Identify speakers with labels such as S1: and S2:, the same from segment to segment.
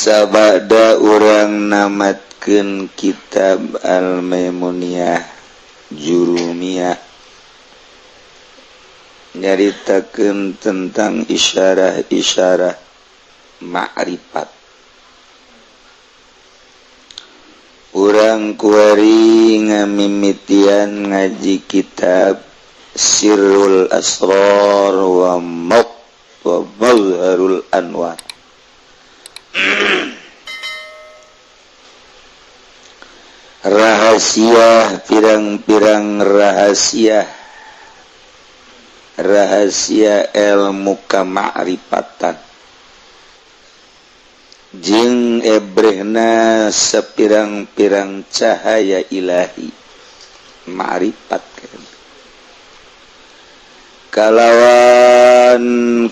S1: Sabada urang namatkeun kitab Al-Maimuniyah Jurumiyah, nyaritakeun tentang isyarah-isyarah ma'rifat. Urang kuari ngamimitian ngaji kitab Sirrul Asrar wa Mazharul Anwar. Rahasia pirang-pirang rahasia, rahasia ilmu kama'rifatan jeung ebrehna sepirang-pirang cahaya ilahi ma'rifat kalawan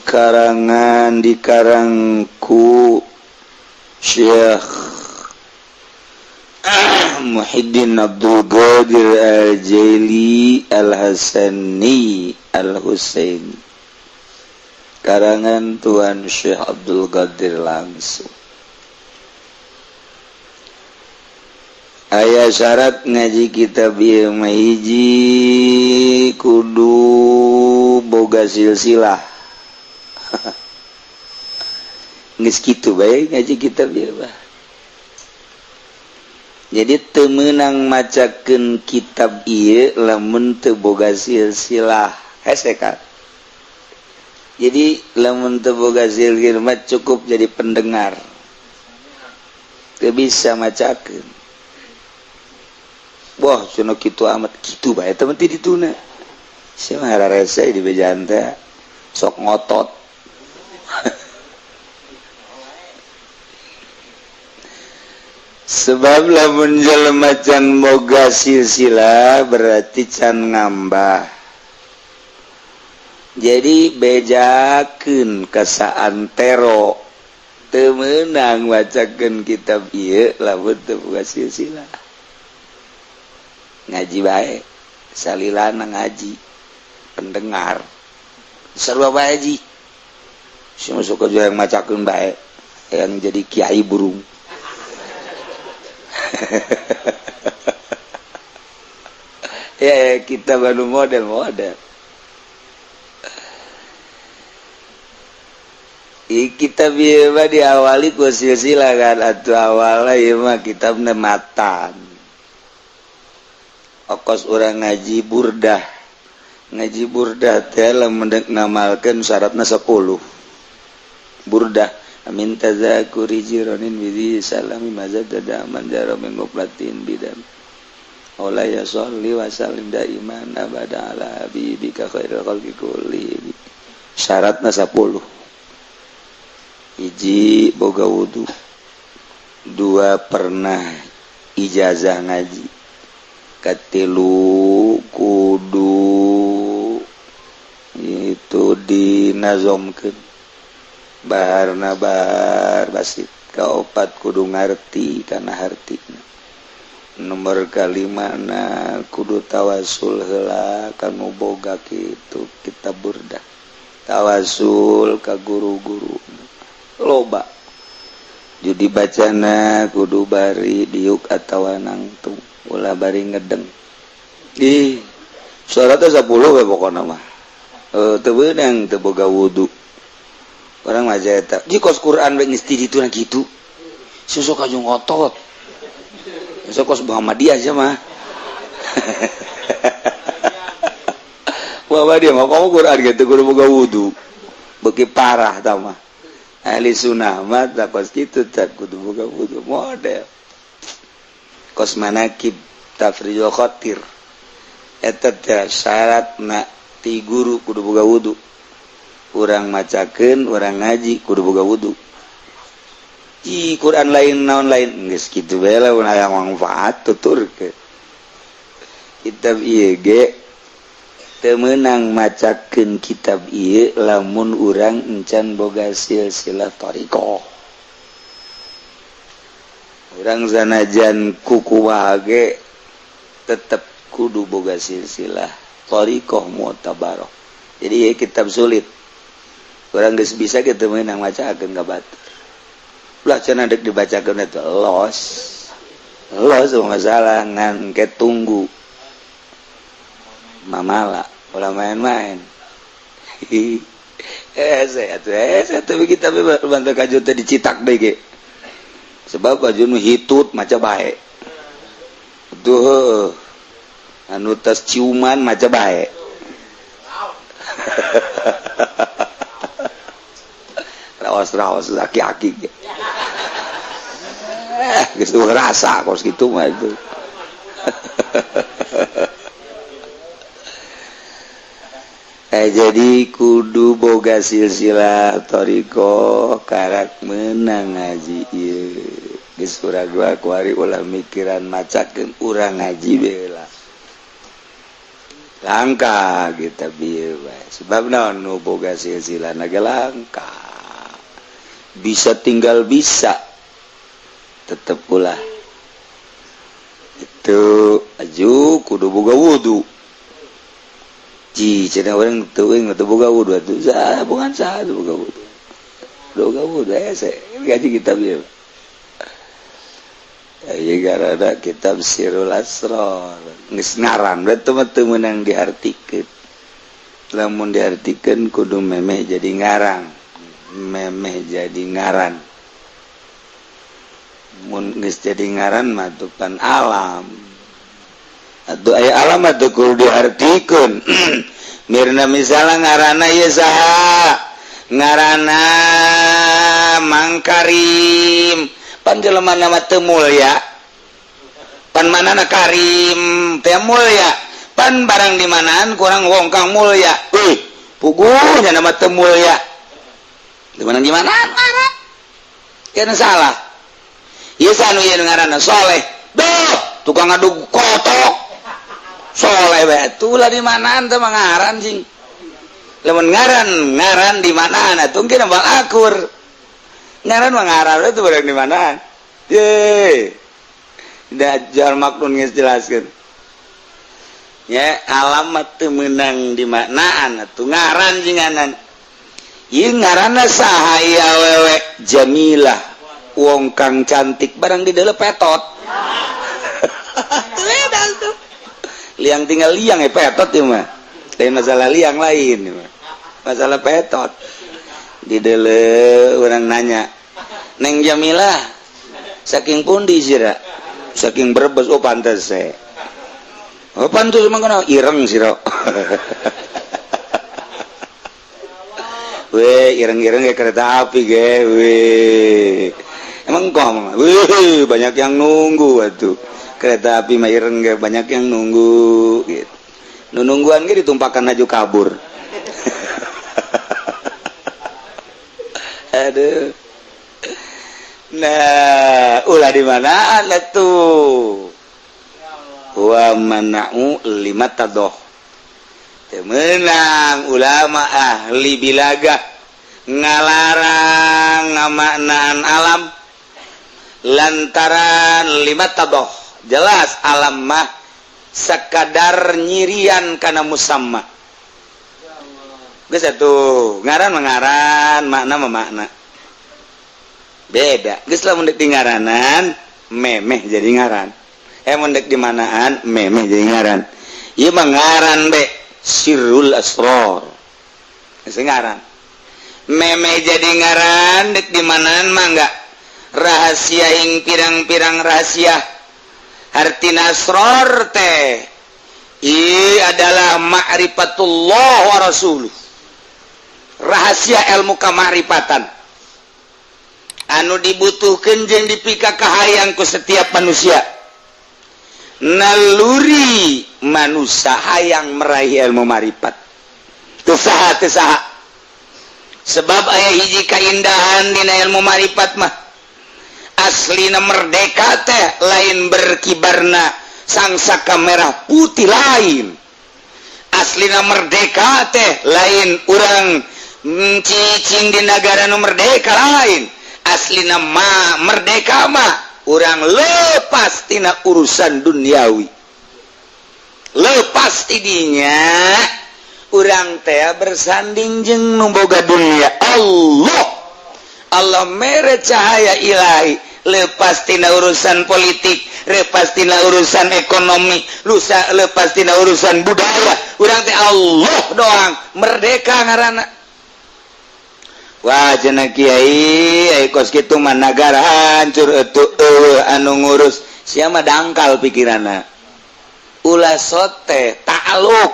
S1: karangan dikarangku Syekh Muhyiddin Abdul Qadir Al-Jaili Al-Hasani Al-Husaini, karangan Tuan Syekh Abdul Qadir langsung. Aya syarat ngaji kitab ieu mah, hiji kudu boga silsilah. Geus kitu bae ngaji kitab ieu mah. Jadi teu meunang macakeun kitab ieu lamun teu boga silsilah, hese kan. Jadi lamun teu boga silsilah mah cukup jadi pendengar, teu bisa macakeun. Wah, cenah kitu amat, kitu bae teh ti dituna. Sia mah hararese di bejaan teh sok ngotot. Sebab lamun jelema can boga silsilah berarti can ngambah. Jadi bejakeun ka saantero teu meunang macakeun kitab ieu lamun teu boga silsilah. Ngaji bae salilana ngaji pendengar sarua bae ji. Si masuk ke yang macakeun bae yang jadi kiai burung. Ya, kita baru model-model. Kita bieu diawali ku silsilah kan, atuh awalna ieu mah kitabna matan. Okos urang ngaji burdah. Ngaji burdah teh lamun deuk ngamalkeun syaratna 10. Burdah amin tazakuri jironin bidhi salami mazad daman jaro min muflatin bidam. Ola ya sholli wa sallim daiman abada ala habibika khairil khalqi kulli. Syaratna 10. Hiji boga wudu, dua pernah ijazah ngaji, katilu kudu itu dinazomkeun baharna bahar basit, kaopat kudu ngarti kana hartina, nomor kalimana kudu tawasul heula kanu boga kitu kitab burdah, tawasul ka guru-guru loba jadi bacana kudu bari diuk atawa nangtung ulah bari ngedeng. Ih, syaratna 10 we pokona mah. Teu beunang teu boga wudu. Urang mah eta di kos Quran we geus ti ditu na kitu. Susuk aju ngotot. Susuk kos Muhammadiyah aja mah. Muhammadiyah mah kamu Quran gitu kudu boga wudu. Beuki parah tah mah. Ahli sunnah mah tak kos kitu tak kudu boga wudu model. Kos manakib tafrijul khatir eta teh syaratna ti guru kudu boga wudu. Urang macakeun, urang ngaji kudu boga wudu. Ih, Quran lain naon lain geus kitu bae lamun aya manfaat tuturkeun. Kitab ieu ge teu meunang macakeun kitab ieu lamun urang encan boga silsilah thariqah. Urang sanajan kukumaha ge tetep kudu boga silsilah thariqah mu'tabarah. Jadi ieu kitab sulit. Urang geus bisa kitu meunang macakeun ka batur. Ulah cenah dek dibacakeun eta los. Los masalah ngan ke tunggu. Mamala ulah main-main. Saya tuh saya tuh kita bantu kaju teh dicitak deh ge. Sebab baju nu hitut maca bae. Tuh anu tas ciuman maca bae. Raos-raos aki-aki ge. Geus rasa kos kitu mah itu. Jadi kudu boga silsilah thoriqoh karak menang ngaji ieu. Geus urang gua kuari ulah mikiran macakeun urang ngaji bela. Langka kita bieu bae. Sebab naon nu boga silsilah na ge langka. Bisa tinggal bisa. Tetep ulah. Itu aju kudu boga wudu. Ji cenah urang teuing teu boga wudu atuh sah bukan sah teu boga wudu. Boga wudu hese ngaji kitab ieu. Ieu garada kitab Sirrul Asrar. Geus ngaran we teu mah teu meunang diartikeun. Lamun diartikeun kudu memeh jadi ngarang. Memeh jadi ngaran. Mun geus jadi ngaran mah tuh pan alam. Atuh aya alam atuh kudu diartikeun. Mirna misalnya ngaranna ieu saha? Ngaranna Mang Karim. Pan jelema nama teu mulya. Pan manana Karim teu mulya. Pan barang di manaan kurang wong kang mulya. Euy, puguhnya nama teu mulya. Di mana di manaan ngaran? Kana salah. Ieu anu ieu ngaranna Soleh. Duh, tukang ngadug kotok. Soleh bae atuh lah di manaan teh mah ngaran sing. Lamun ngaran ngaran di manaan atuh mungkin bang akur. Ngaran mah ngaran itu barang di manaan. Ye. Dajjal maknun geus jelaskeun. Ya alamat teu meunang di manaan atuh ngaran jinganan. Ieu ngaranna saha ieu awewe Jamilah. Wong kang cantik barang di dalam petot. Tuh liang tinggal liang ya petot ya mah. Lain masalah liang lain ya mah. Masalah petot. Di dele orang nanya, "Neng Jamilah, saking pundi sira?" Saking Brebes. Oh pantes se. Oh pantes emang kenal ireng sira. Weh, ireng-ireng kayak kereta api ge, weh. Emang kok, weh, banyak yang nunggu atuh. Kereta api mah ireng ge banyak yang nunggu gitu. Nu nungguan ge ditumpakan aju kabur. Aduh. Nah, ulah di manaan atuh. Wa mana'u lima tadoh. Teu meunang ulama ahli bilagah ngalarang ngamaknaan alam lantaran lima tadoh. Jelas alam mah sekadar nyirian kana musamma. Geus atuh, ngaran mah ngaran, makna mah makna. Beda. Geus lamun dek di ngaranan, memeh jadi ngaran. Mun dek di manaan, memeh jadi ngaran. Ieu mah ngaran be Sirrul Asrar. Geus ngaran. Memeh jadi ngaran dek di manaan mah enggak. Rahasia ing pirang-pirang rahasia. Artina asror teh i adalah ma'rifatullah wa rasuluh. Rahasia ilmu kamakrifatan anu dibutuhkeun jeung dipika kahayang ku setiap manusia. Naluri manusia hayang meraih ilmu marifat. Teu saha teu saha. Sebab aya hiji kaindahan dina ilmu marifat mah. Aslina merdeka teh lain berkibarna sangsaka merah putih lain. Aslina merdeka teh lain urang cicing di negara nu merdeka lain. Aslina ma merdeka mah urang lepas tina urusan duniawi. Lepas tidinya urang teh bersanding jeung nu boga dunia Allah. Allah mere cahaya ilahi, lepas tina urusan politik, lepas tina urusan ekonomi, lusa lepas tina urusan budaya. Urang teh Allah doang, merdeka ngaranna. Wah, cenah kiai, ai kos kitu mah nagara hancur atuh, euweuh anu ngurus. Sia mah dangkal pikiranna. Ulah sote ta'aluk,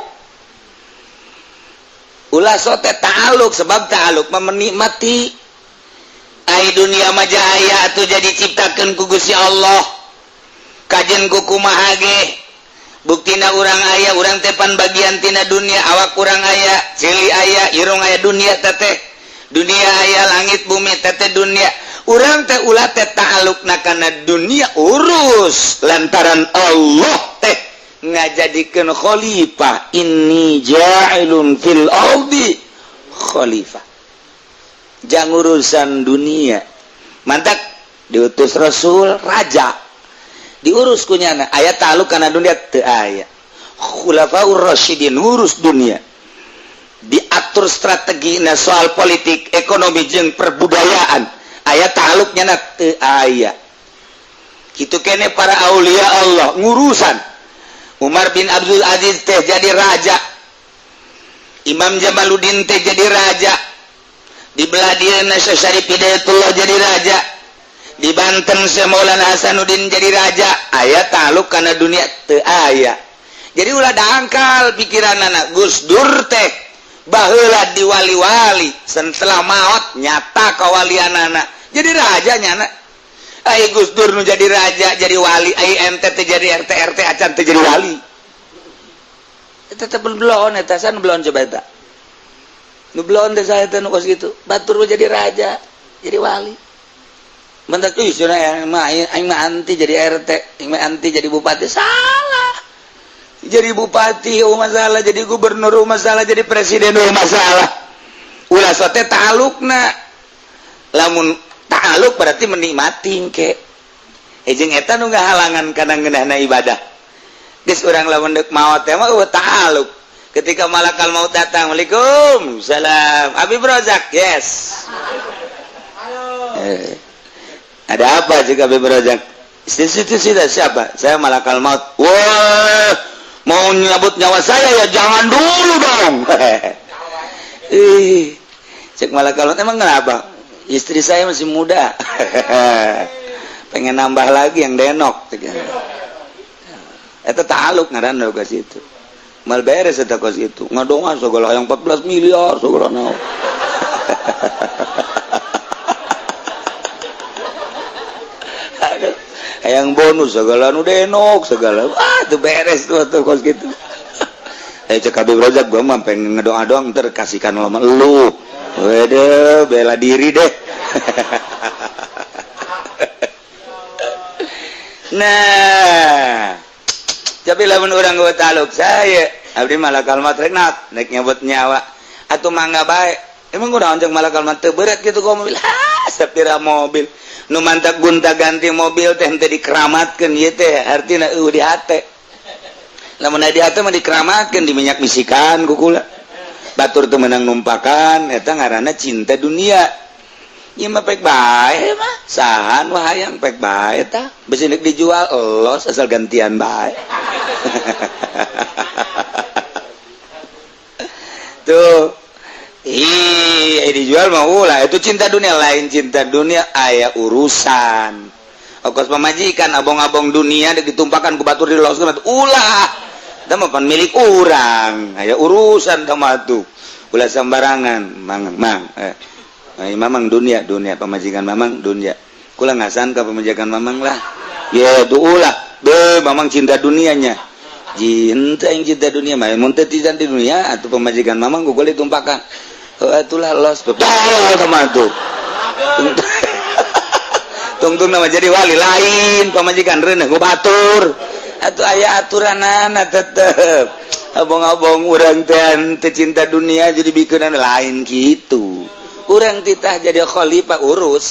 S1: ulah sote ta'aluk, sebab ta'aluk mah menikmati. Ai dunia mah jaya atuh jadi ciptakeun ku Gusti Allah, kajen ku kumaha ge. Buktina urang aya, urang teh pan bagian tina dunia. Awak urang aya, ceuli aya, irung aya, dunia teteh dunia aya, langit bumi teteh dunia. Urang teh ulah teh ta'alukna kana dunia, urus lantaran Allah teh ngajadikeun khalifah, inni ja'ilun fil ardi khalifah, jang urusan dunia. Mantak diutus Rasul raja, diurus kunyana. Aya ta'aluk kana dunia teu aya. Khulafaur Rasyidin urus dunia, diatur strategi na soal politik, ekonomi jeung perbudayaan. Aya ta'aluknya na teu aya. Kitu kene para aulia Allah ngurusan. Umar bin Abdul Aziz teh jadi raja, Imam Jamaluddin teh jadi raja, di belah dieu Syarif Hidayatullah jadi raja, di Banten Syekh Maulana Hasanuddin jadi raja. Aya ta'aluk kana dunia teu aya. Jadi ulah dangkal pikiran anak. Gus Dur teh baheula di wali-wali, setelah maut nyata kawalian anak jadi raja nyana. Ai Gus Dur nu jadi raja jadi wali, ai ente teh jadi RT RT acan teh jadi wali. Eta teh belon, eta san belon, coba eta nu belon teh saya teh nu kos kitu. Batur jadi raja jadi wali. Bentar ih cenah mah aing mah anti jadi RT, aing mah anti jadi bupati. Salah. Jadi bupati oh masalah, jadi gubernur oh masalah, jadi presiden oh masalah. Ulah sote ta'alukna. Lamun ta'aluk berarti menikmati ke. Jeung eta nu ngahalangan kana ngeunahna ibadah. Geus urang lamun deuk maot teh mah euweuh ta'aluk. Ketika malakal maut datang, "Waalaikum salam. Habib Rozak." "Yes." Eh. "Ada apa juga, Habib Rozak?" "Situ sudah siapa?" "Saya malakal maut." "Wah, mau nyabut nyawa saya ya? Jangan dulu dong." Ih, cek malakal maut, "Emang kenapa?" "Istri saya masih muda. Pengen nambah lagi yang denok." Eta ta'aluk ngaranna ka situ. Mal beres eta kos itu. Ngadonga segala yang 14 miliar segala naon. Aduh, yang bonus segala nu denok segala. Ah, itu beres tuh tuh kos gitu. Eh, cek Habib Rozak, "Gua mah pengen ngedoa doang, ntar kasihkan lo sama lu." Wede, bela diri deh. Nah, tapi lamun urang gua taluk saya, abdi malakal maut rek naik nyabut nyawa atau mangga bae. Emang gua anjing malakal maut teu berat gitu gua mobil. Ha, sapira mobil. Nu mantak gunta ganti mobil teh henteu dikeramatkeun ieu teh, artina eueuh di hate. Lamun di hate mah dikeramatkeun, di minyak misikan ku kula. Batur teu meunang numpakan, eta ngaranna cinta dunia. Ieu mah pek bae mah. Saha nu hayang, pek bae tah. Besi nek dijual elos asal gantian bae. Tuh. Ih, dijual mah ulah, itu cinta dunia lain, cinta dunia aya urusan. Ongkos pamajikan abong-abong dunia ditumpakan ku batur di los ulah. Eta mah pan milik urang, aya urusan tah mah tuh. Ulah sembarangan, mang mang. Eh. Mamang dunia, dunia pamajikan mamang dunia. Kula ngasan ka pamajikan mamang lah. Ya tuh ulah. Be, mamang cinta dunianya. Cinta yang cinta dunia mah mun teu cinta di dunia atuh pamajikan mamang ku ditumpakan. Oh, itulah los betul sama tuh. Tungtung nama jadi wali lain pamajikan reuneuh ku batur. Atuh aya aturanana tetep. Abong-abong urang teh teu cinta dunia jadi bikeunan lain gitu. Urang titah jadi khalifah urus.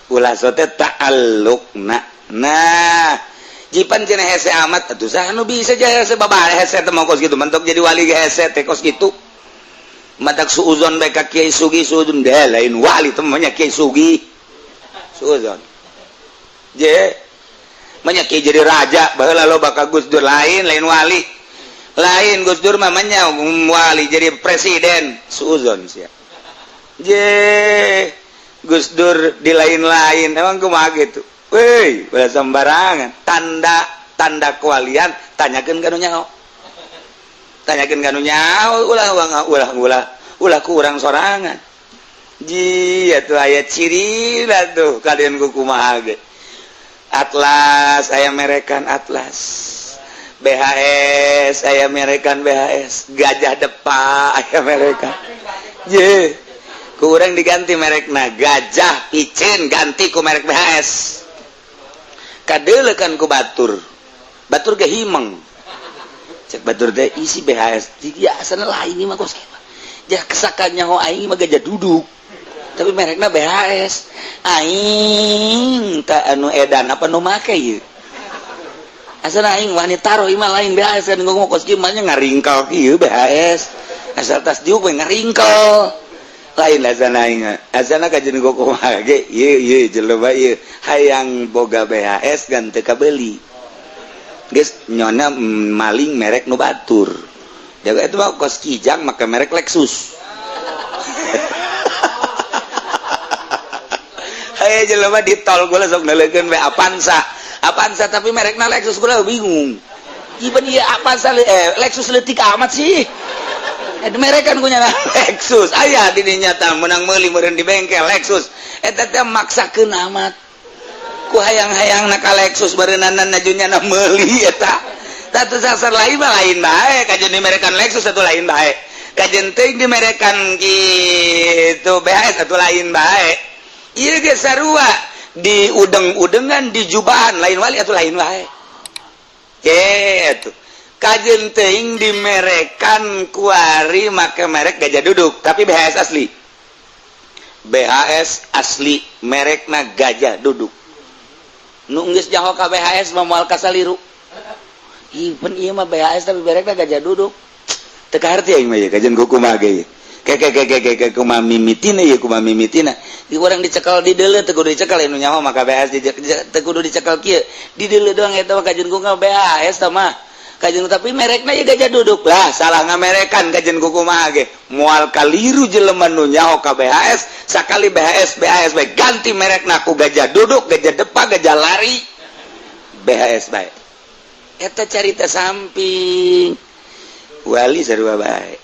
S1: Ulah sote ta'alluqna. Nah, jipan cenah hese amat atuh saha nu bisa jaya hese babah hese teh mah kos kitu mentok jadi wali ge hese teh kos kitu. Matak suuzon bae ka Kiai Sugi, suuzon deh, lain wali temannya Kiai Sugi, suuzon je banyak Kiai jadi raja baheula loba ka Gus Dur, lain lain wali, lain Gus Dur mamanya wali jadi presiden, suuzon sia je Gus Dur di lain-lain. Emang kumaha gitu? Woi, ulah sembarangan. Tanda tanda kewalian tanyakeun ka nu nyaho, tanyakeun ka nu nyaho, ulah ulah ulah ulah ulah ku urang sorangan. Ji atuh aya ciri lah tuh kalian ku kumaha ge. Atlas aya merekan Atlas, BHS aya merekan BHS, Gajah Depa aya merekan. Je kurang diganti merekna Gajah Picin, ganti ku merek BHS, kadelekan ku batur, batur ge himeng. Cek batur teh isi BHS biasa lain, ini mah kos ja kesakannya ho aing mah Gajah Duduk tapi merekna BHS. Aing tak anu edan apa nu make ieu? Asal aing wani taruh ieu mah lain BHS kan. Ngomong kos kieu mah ngaringkel kieu BHS, asal tas diuk we ngaringkel, lain azana aing. Azana kajen kumaha ge ieu ieu jelema ieu hayang boga BHS gan teu kabeli geus nyona maling merek nu batur. Jaga itu mah kos Kijang make merek Lexus. Haye jelema di tol gua sok neuleukeun we Avanza, Avanza tapi merekna Lexus. Gua bingung. Iban ieu Avanza Lexus leutik amat sih. Mereka punya Lexus aya di nyata menang meuli meureun di bengkel Lexus. Eta teh maksakeun amat ku hayang-hayang na ka Lexus beureunanan najunya na meuli eta. Tatu sasar lain mah lain bae, kajen dimerekan Lexus satu lain bae, kajen teuing dimerekan gitu BHS satu lain bae. Ieu ge sarua di udeng-udengan di jubahan lain wali atau lain bae gitu. Kajen teuing dimerekan kuari make merek Gajah Duduk tapi BHS asli, BHS asli merekna Gajah Duduk. Nu geus nyaho ka BHS mah moal kasaliru. Even ieu mah BHS tapi merekna Gajah Duduk. Teu kaharti aing mah ieu kajen kumaha ge. Ke ke ke ke ke kumaha mimitina ieu, kumaha mimitina di urang dicekal di deuleu, teu kudu dicekal. Nu nyaho maka BHS teu kudu dicekal kieu, di deuleu doang eta mah kajen kumaha BHS tah mah kajen tapi merekna ya Gajah Duduk lah. Salah ngamerekan kajen kumaha ge moal kaliru jelema nu nyaho ka BHS. Sakali BHS BHS bae, ganti merekna ku Gajah Duduk, Gajah Depa, Gajah Lari, BHS bae. Eta carita samping wali sarua bae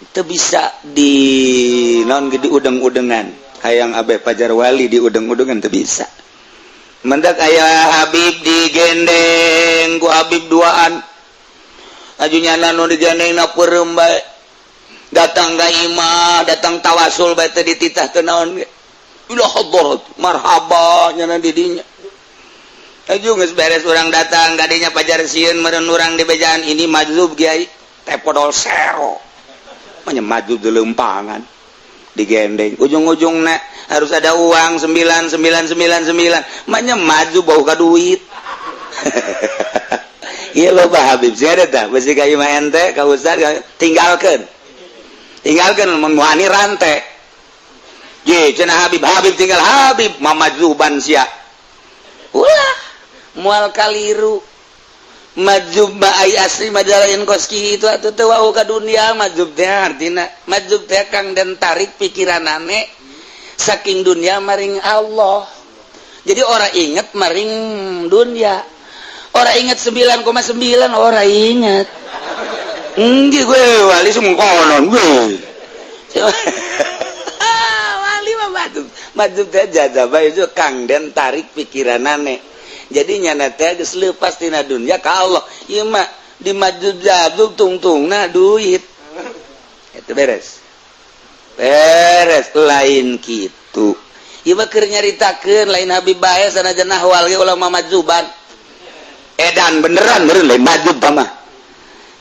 S1: teu bisa di non di udeng-udengan. Hayang abe pajar wali di udeng-udengan teu bisa. Mendak aya Habib digendeng ku Habib duaan, ajunya nu digandeng na peureum bae, datang ka imah, datang tawasul bae teu dititah teu naon ge. Ila hadrat marhaba nyana di dinya. Aju geus beres urang datang ka dinya pajar sieun meureun urang di bejaan ini majzub kiai teh podol sero manya majzub di lempangan digendeng ujung-ujung harus ada uang 9999 manya maju bau ka duit. Iya loba Habib sih ada tah besi kayu mah ente ka ustad tinggalkeun, tinggalkeun mun wani rantai ye cenah Habib, Habib tinggal Habib mamajzuban sia. Ulah moal kaliru majzub mah. Ai asli mah lain kos kitu atuh, teu wau ka dunia majzub teh. Artina majzub teh kang dan tarik pikiranane saking dunia maring Allah. Jadi orang inget maring dunia, orang inget 9,9 orang inget. Enggak, gue wali semua konon gue wali mah majzub. Majzub teh jazabah itu kang dan tarik pikiranane, jadi nyana teh geus leupas tina dunia ka Allah. Ieu mah di majzub jazub tungtungna duit itu beres beres lain kitu. Ieu mah keur nyaritakeun lain Habib bae, sanajan ahwal ge ulah majzuban edan beneran meureun lain majzub mah.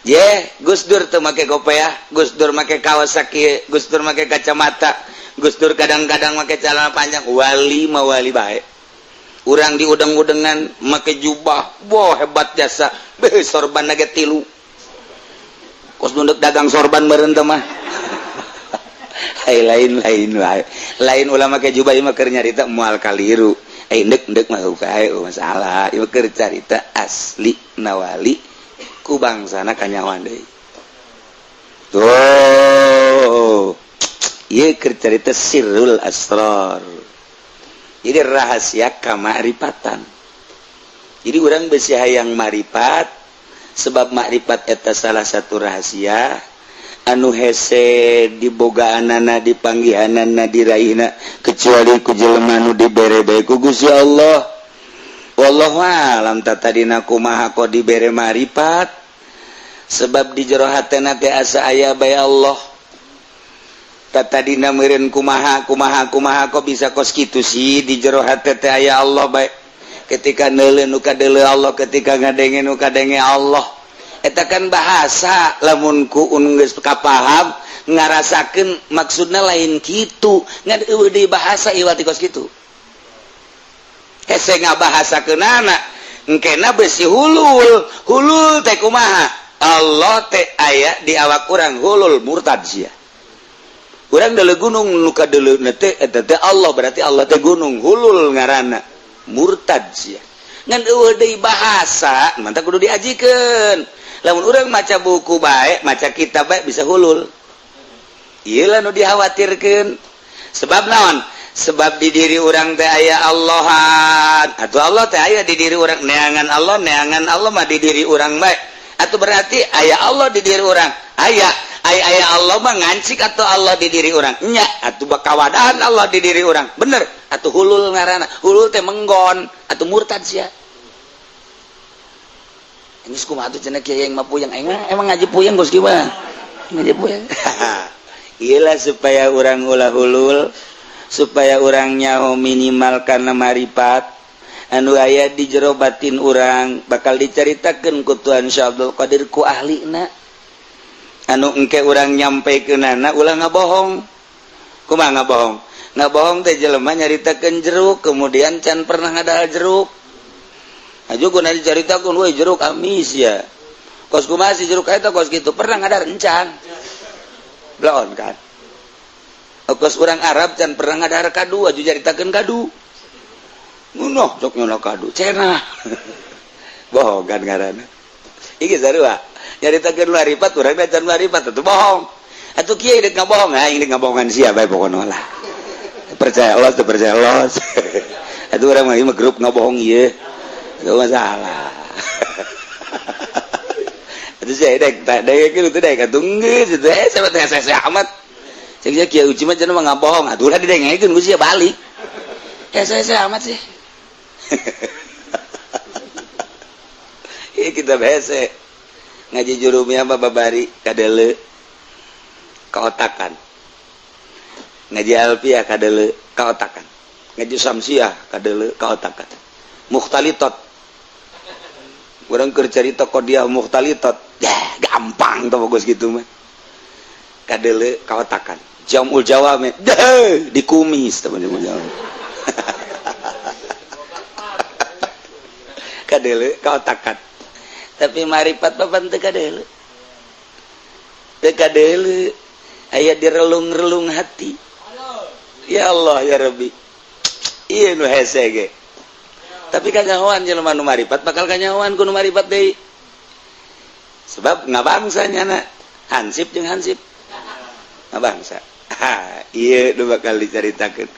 S1: Je Gus Dur teu make kopiah, Gus Dur make Kawasaki, Gus Dur make kacamata, Gus Dur kadang-kadang make celana panjang, wali mah wali bae. Urang di udeng-udengan make jubah, boh hebat jasa beh sorban nage tilu kos nunduk dagang sorban meureun teh mah. Hai, lain lain lain lain ulama ke jubah mah keur nyarita moal kaliru. Eh, ndek ndek mah kae masalah ieu keur carita asli nawali ku bangsana kanyawan deui. Tuh, ieu keur carita sirrul asrar, jadi rahasia kamakrifatan. Jadi urang besi hayang maripat, sebab makrifat eta salah satu rahasia anu hese dibogaanana, dipanggihanana, diraihna kecuali ku jelema nu dibere bae ku Gusti Allah. Wallahu alam tadina kumaha kok dibere maripat, sebab di jero hatena teh asa aya bae Allah. Tadina meureun kumaha kumaha kumaha kok bisa kos kitu sih, di jero hate teh aya Allah bae. Ketika neuleuh nu kadeuleuh Allah, ketika ngadenge nu kadenge Allah. Eta kan bahasa lamun ku geus kapaham ngarasakeun maksudna lain kitu, ngan eueuh deui bahasa iwal ti kos kitu. Hese ngabahasakeunana engkena besi hulul. Hulul teh kumaha? Allah teh aya di awak urang, hulul murtad sia. Urang deuleu gunung, nu kadeuleuh teh eta teh Allah, berarti Allah teh gunung, hulul ngaranna, murtad sia. Ngan eueuh deui bahasa, mantap kudu diajikeun. Lamun urang maca buku baik, maca kitab baik, bisa hulul. Ieu nu dikhawatirkeun. Sebab naon? Sebab di diri urang teh aya Allahan atau Allah teh aya di diri urang. Neangan Allah, neangan Allah mah di diri urang baik, atau berarti aya Allah di diri urang. Aya aya aya Allah mah ngancik atau Allah di diri urang nya, atau bakawadahan Allah di diri urang bener, atau hulul ngaranna. Hulul teh menggon atau murtad sia. Ini kumaha tuh cenah kiai yang mah puyeng? Aing mah emang ngaji puyeng, geus kieu ngaji puyeng. Iyalah, supaya urang ulah hulul, supaya urang nyaho minimal karena maripat anu aya di jero batin urang bakal diceritakan ku Tuhan Syekh Abdul Qadir ku ahlina anu engke urang nyampe ke nana ulah ngabohong. Kumaha ngabohong? Ngabohong teh jelema nyaritakeun jeruk, kemudian can pernah ngadahar jeruk. Aju guna dicaritakeun, "Woi, jeruk amis ya." Kos kumaha sih jeruk eta kos kitu, pernah ngadahar encan. Belon kan. Kos urang Arab can pernah ngadahar kadu, aju caritakeun kadu. Ngunoh sok nyono kadu, cenah. Bohong kan ngaranna. Iki sarua. Nyaritakeun maripat, urang can maripat, atuh bohong. Atuh kieu dek ngabohong, aing dek ngabohongan sia bae pokona lah. Percaya Allah teu percaya Allah. Atuh urang mah grup ngabohong ieu. Itu masalah. Itu saya dek tak dek gitu dek atuh geus itu eh sama teh saya amat. Cek sia kieu uci mah cenah mah ngabohong. Atuh ulah didengekeun ku sia balik. Ya saya amat sih. Ieu kita hese. Ngaji jurumiyah mah babari kadeuleu kaotakan. Ngaji alfiah kadeuleu kaotakan. Ngaji samsiah kadeuleu kaotakan. Mukhtalitot. Urang keur carita dia mukhtalitot. Ya, gampang tuh bagus gitu mah. Kadeuleu kaotakan. Jamul jawami, deh dikumis teman jamul jawami. Kadeuleu kaotakan. Tapi maripat papan teu kadeuleu. Teu kadeuleu. Aya di relung-relung hati. Ya Allah ya Rabbi. Ieu nu hese ge. Tapi kanyahoan jelema nu maripat bakal kanyahoan ku nu maripat deui. Sebab ngabangsa nyana hansip jeung hansip. Ngabangsa. Ha, ieu nu bakal dicaritakeun.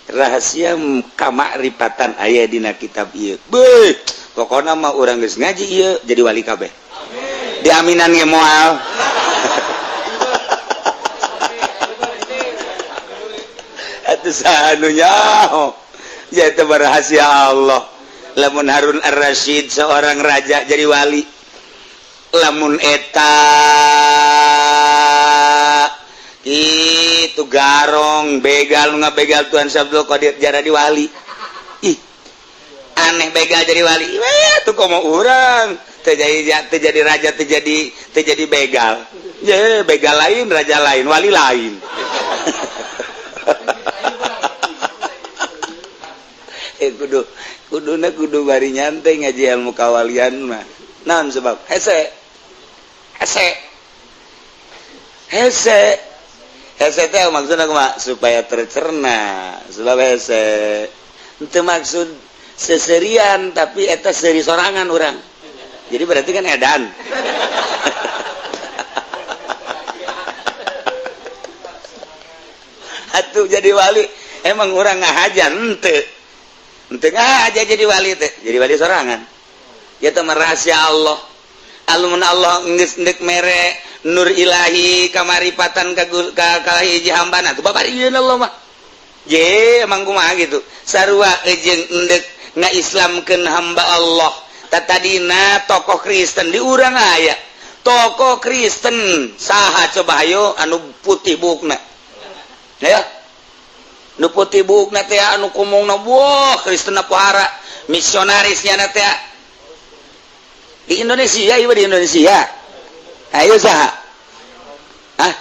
S1: Rahasia kamakrifatan aya dina kitab ieu. Beuh, pokona mah urang geus ngaji ieu jadi wali kabeh. Amin. Diaminan ge moal. Atuh saha nu nyaho? Ya itu rahasia Allah. Lamun Harun Ar-Rasyid seorang raja jadi wali, lamun eta itu garong begal ngabegal Tuhan Syekh Abdul Qadir jara di wali. Ih, aneh, begal jadi wali. Weh, tuh komo urang terjadi terjadi raja, terjadi terjadi begal. Ya, begal lain, raja lain, wali lain. Eh, kudu kuduna kudu bari nyantai ngaji ilmu kawalian mah. Naon sebab hese hese hese Hese teh maksudna kumaha? Supaya tercerna. Sebab hese itu maksud seserian, tapi eta seri sorangan orang. Jadi berarti kan edan. Atuh jadi wali emang orang ngahaja henteu. Henteu ngahaja jadi wali teh, jadi wali sorangan. Ya teh rahasia Allah. Alumun Allah geus ndek mere nur ilahi kamaripatan ka ka hiji hambana tuh babar ieu Allah mah. Je emang kumaha gitu. Sarua jeung endek ngaislamkeun hamba Allah. Tatadina tokoh Kristen di urang aya. Tokoh Kristen saha coba ayo anu putih bukna. Ya. Nu putih bukna teh anu kumongna wah Kristen pohara misionarisnya na teh di Indonesia, ieu di Indonesia. Ayo saha? Ah.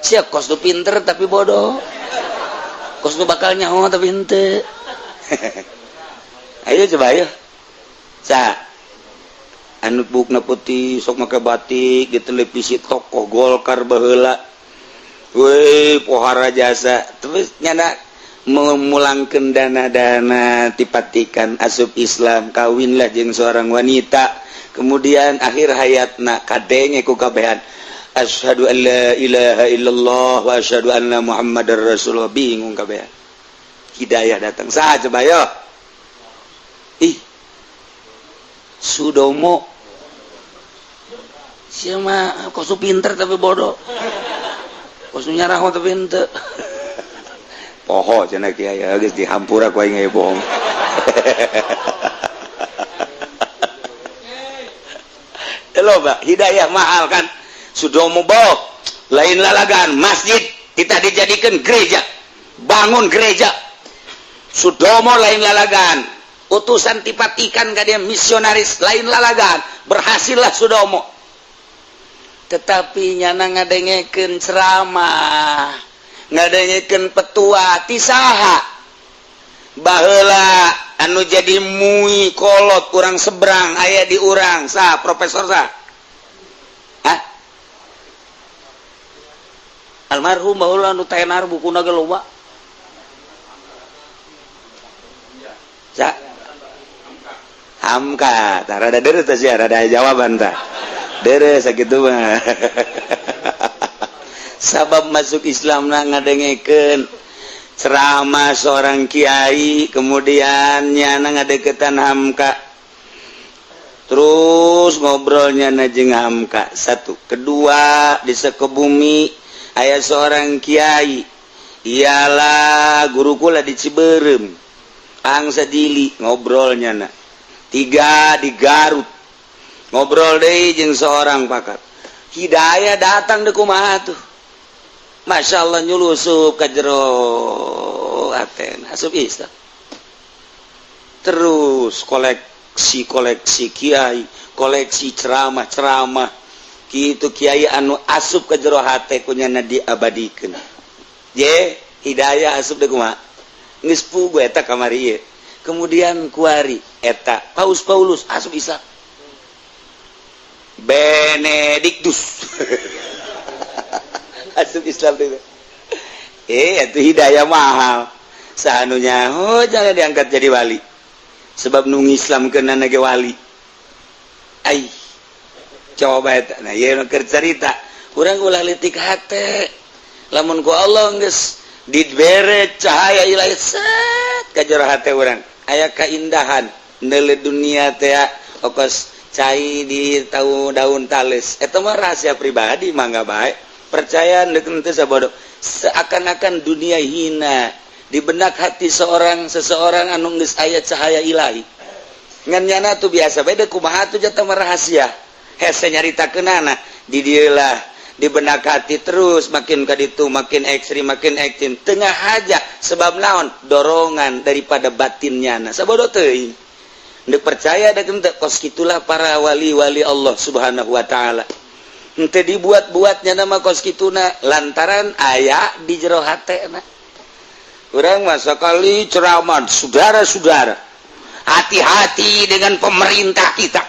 S1: Siap kos nu pinter tapi bodoh. Kos nu bakal nyaho tapi henteu. Ayo coba ayo. Saha? Anu bukna putih sok make batik di televisi, tokoh Golkar baheula. Weh, pohara jasa. Terus nyana memulangkan dana-dana tipatikan asup Islam, kawinlah jeung seorang wanita. Kemudian akhir hayatna kadenge ku kabehan. Asyhadu an la ilaha illallah wa asyhadu anna Muhammadar Rasulullah, bingung kabehan. Hidayah datang. Saha coba yo? Ih. Sudomo. Sia mah kos pinter tapi bodoh. Kos nyaraho tapi henteu. Poho cenah kiai geus dihampura ku aing ge bohong. Loba hidayah mahal kan. Sudomo boh lain lalagan masjid kita dijadikan gereja. Bangun gereja. Sudomo lain lalagan. Utusan tipatikan ka dia misionaris lain lalagan. Berhasillah Sudomo. Tetapi nyana ngadengekeun ceramah, ngadengekeun petua ti saha? Baheula anu jadi mui kolot urang seberang aya di urang sah profesor sah? Hah? Almarhum baheula anu tenar bukuna ge loba. Sa? Hamka, tah rada deureuh teh sia, rada jawaban tah. Deureuh sakitu mah. Sabab masuk Islam na ngadengekeun ceramah seorang kiai, kemudian nyana ngadeketan Hamka. Terus ngobrolnya na jeung Hamka satu. Kedua, di Sukabumi aya seorang kiai. Ialah guru kula di Ciberem. Angsa Dili ngobrolnya na. Tiga, di Garut. Ngobrol deui jeung seorang pakar. Hidayah datang deui kumaha tuh. Masya Allah nyulusup ka jero aten asup Islam. Terus koleksi-koleksi kiai, koleksi ceramah-ceramah kitu kiai anu asup ke jero hate kunyana diabadikeun. Je hidayah asup deui kumaha? Geus puguh eta kamari ieu. Kemudian kuari eta Paus Paulus asup Islam. Benedictus asup Islam itu. Itu hidayah mahal. Sahanunya oh jangan diangkat jadi wali. Sebab nu Islam kena ge wali. Ai. Coba eta. Nah, ieu nu keur carita. Urang ulah leutik hate. Lamun ku Allah geus dibere cahaya ilahi set ka jero hate urang. Aya kaindahan neuleuh dunia teh okos cai di tahu daun tales. Eta mah rahasia pribadi mangga bae. Percaya deuk teu sabodo. Seakan-akan dunia hina di benak hati seorang seseorang anu geus aya cahaya ilahi. Ngan nyana tuh biasa beda kumaha tuh jatah mah rahasia. Hese nyaritakeunana di dieu lah di benak hati terus makin ka ditu makin ekstrim tengah aja sebab naon dorongan daripada batinnya na sabodo teuing. Ndek percaya da teu kos kitulah para wali-wali Allah Subhanahu wa taala. Henteu dibuat-buatnya nama kos kituna lantaran aya di jero hatena. Urang mah sakali ceramah, saudara-saudara, hati-hati dengan pemerintah kita.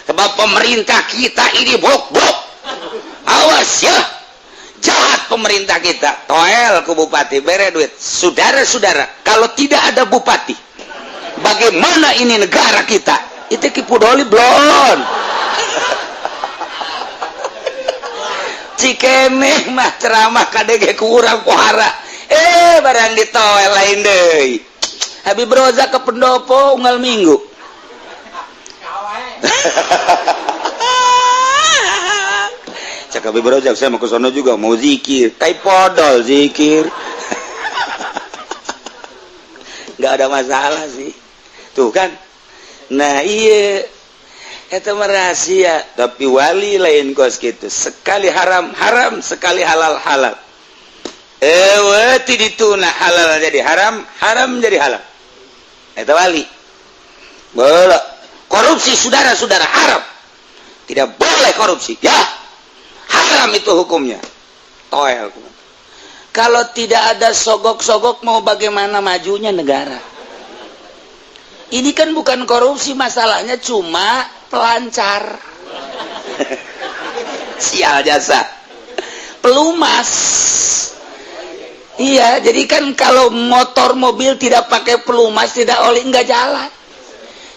S1: Sebab pemerintah kita ini bok-bok. Awas ya. Jahat pemerintah kita. Toel ku bupati, bere duit. Saudara-saudara, kalau tidak ada bupati, bagaimana ini negara kita? Itu Ki Pudoli blon. Cikene mah ceramah KDG kurang pohara. Barang ditoel lain deui. Habib Roza ke pendopo unggal minggu. Cak Habib Rozak, saya mau ke sono juga mau zikir. Tai podol zikir. Nggak ada masalah sih. Tuh kan. Nah iya itu rahasia, tapi wali lain kos gitu. Sekali haram haram, sekali halal halal. Ewe dituna halal jadi haram, haram jadi halal. Itu wali. Boleh. Korupsi saudara-saudara haram. Tidak boleh korupsi. Ya. Haram itu hukumnya. Toel. Kalau tidak ada sogok-sogok mau bagaimana majunya negara? Ini kan bukan korupsi masalahnya, cuma pelancar. Sial jasa. Pelumas. Iya, jadi kan kalau motor mobil tidak pakai pelumas, tidak oli, nggak jalan.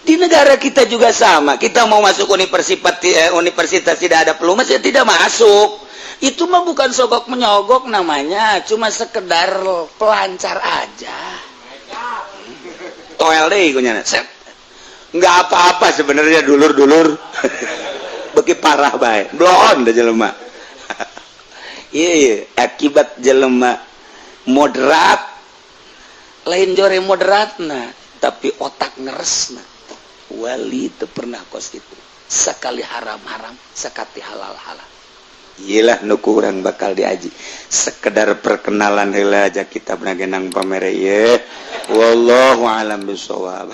S1: Di negara kita juga sama. Kita mau masuk universitas tidak ada pelumas ya tidak masuk. Itu mah bukan sogok menyogok namanya, cuma sekedar pelancar aja. Toel deh kunyana. Sep. Nggak apa-apa sebenarnya dulur-dulur. Beki parah bae. Blon dah jelema. Iya, akibat jelema moderat lain jore moderatna, tapi otak ngeresna. Wali itu pernah kos itu. Sekali haram-haram, sekali halal-halal. Iyalah nu kurang bakal diaji. Sekedar perkenalan heula aja kitab genang pamere ye. Wallahu alam bisawab.